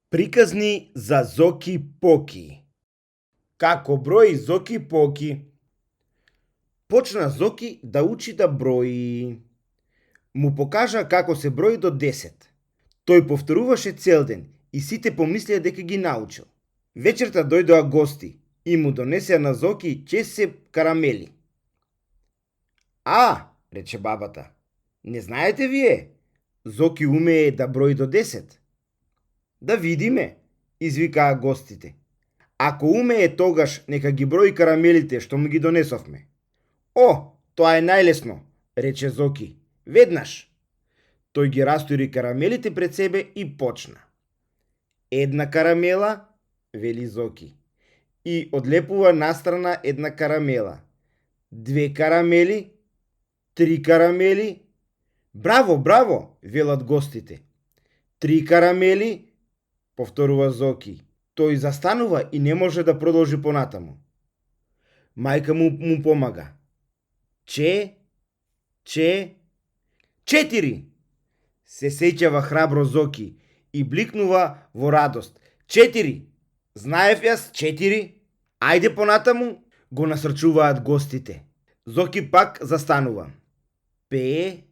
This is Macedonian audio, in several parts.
Приказни за Зоки Поки. Како брои Зоки Поки? Почна Зоки да учи да брои. Му покажа како се брои до 10. Тој повторуваше цел ден и сите помислеа дека ги научил. Вечерта дојдоа гости и му донесеа на Зоки чесеп карамели. А, рече бабата, не знаете вие? Зоки умее да брои до 10. Да видиме, извикаа гостите. Ако умее тогаш, нека ги брои карамелите што му ги донесовме. О, тоа е најлесно, рече Зоки. Веднаш. Тој ги растури карамелите пред себе и почна. Една карамела, вели Зоки, и одлепува настрана една карамела. 2 карамели, 3 карамели. Браво, браво, велат гостите. 3 карамели, повторува Зоки. Тој застанува и не може да продолжи понатаму. Мајка му помага. 4. Се сеќава храбро Зоки и бликнува во радост. 4. Знаев јас 4. Ајде понатаму, го насрчуваат гостите. Зоки пак застанува. Пее,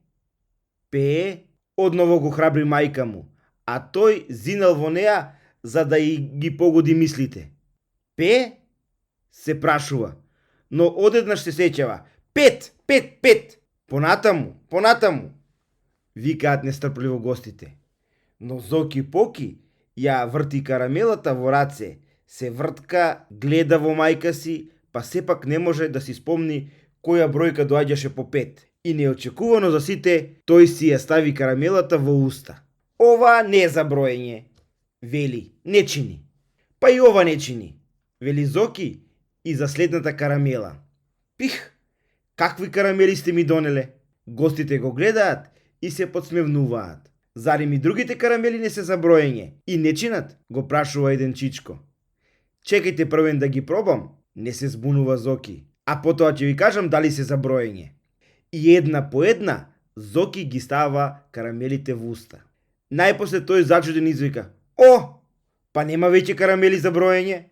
одново го храбри мајка му, а тој зинал во неа за да и ги погоди мислите. Пее, се прашува, но одеднаш се сеќава. 5. Понатаму, викаат нестрпливо гостите. Но Зоки Поки ја врти карамелата во раце, се вртка, гледа во мајка си, па сепак не може да си спомни која бројка доаѓаше по 5. И неочекувано за сите, тој си ја стави карамелата во уста. Ова не е за броење, вели, не чини. Па и ова не чини, вели Зоки и за следната карамела. Пих, какви карамели сте ми донеле? Гостите го гледаат и се подсмевнуваат. Зарем и другите карамели не се за броење и не чинат, го прашува еден чичко. Чекајте првен да ги пробам, не се збунува Зоки, а потоа ќе ви кажам дали се за броење. И една по една Зоки ги става карамелите во уста. Најпосле тој зачуден извика. О, па нема веќе карамели за броење?